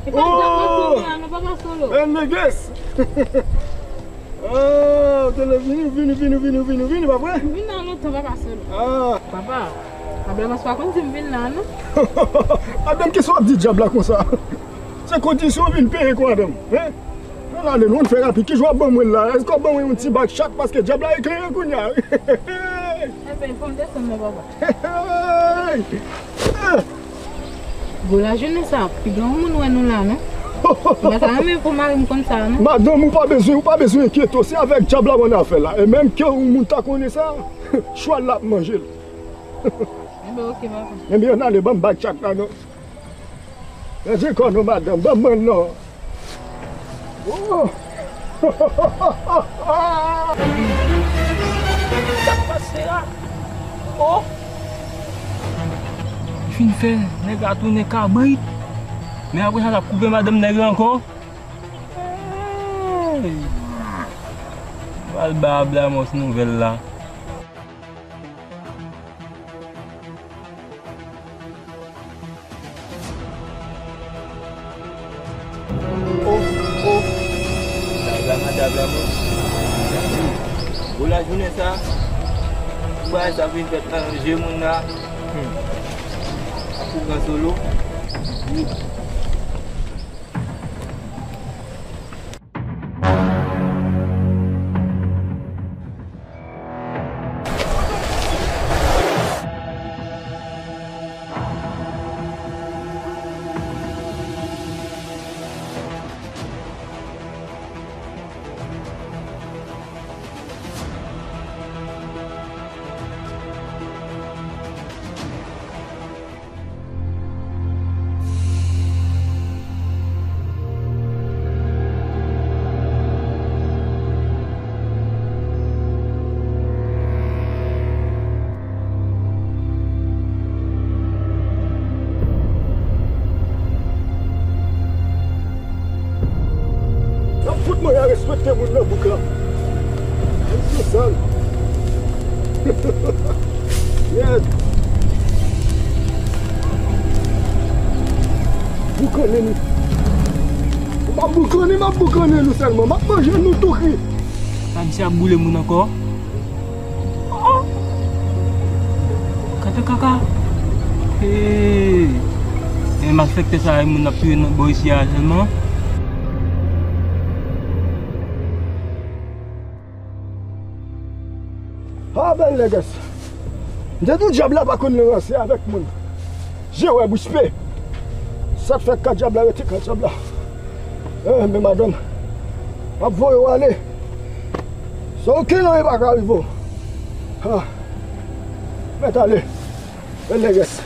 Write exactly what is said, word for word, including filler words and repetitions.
E pa djab nan kouri a non, papa Solo. Hey, niggas! Ah, w te lè vini, vini, vini, vini, vini, vini, pa vre? M vin la lontan, papa Solo. Ah. Papa, Abraham pa konn si m vin la non. Adam, kisa w ap di djab la konsa? Se kondisyon w vin peye, kwa, Adam? Hein? Nan ale, nou fè rapid. Ki jan w ap ban mwen l la? Èske w ap ban mwen yon ti bag chat? Paske djab la eklere kounye a. Enben, fò m desann nan, papa. Hey! Gwo lajounen sa, pi gen yon moun wè nou la, non? M pa ta renmen pou mari m konn sa, non? Madanm, ou pa bezwen, ou pa bezwen enkyete w. Se avèk djab la w annafè la. E menm ke yon moun ta konnen sa, chwal la ap manje l. Enben, oke, papa. Enben, ann ale, ban m bag chat la, non. Ranje kò nou, madanm, ban mwen non. Oh! Sa k pase a? Oh! Li fin fè nèg la tounen kabrit. Men apre sa, l ap koupe madanm nèg la ankò. Hey! M al ba Ablamos nouvèl la. Oh, oh. Sa la, madanm la, mwen. Gwo lajounen sa. Pou bagay sa vin fèt nan je moun la. Hmm. Pou gran Solo. N ap fout mwen a respekte moun nan bouk lan. Sèl. Yes. Boukannen nou. M ap boukannen, m ap boukannen nou sèlman. M ap manje nou tou kri. Sa misye ap boule moun ankò. Oh! Gade kaka. Hey! E malfektè sa e moun ap touye nan bò isi a sèlman. Ah, bèl nègès. M te di w dyab la pa konn ranse avèk moun. Je wè bouch pe. Sa k fè ka dyab la rete ka dyab la. Eh, men madanm, m ap voye w ale. Sa okenn anyen pa ka rive w. Ah. Mèt ale. Bèl nègès.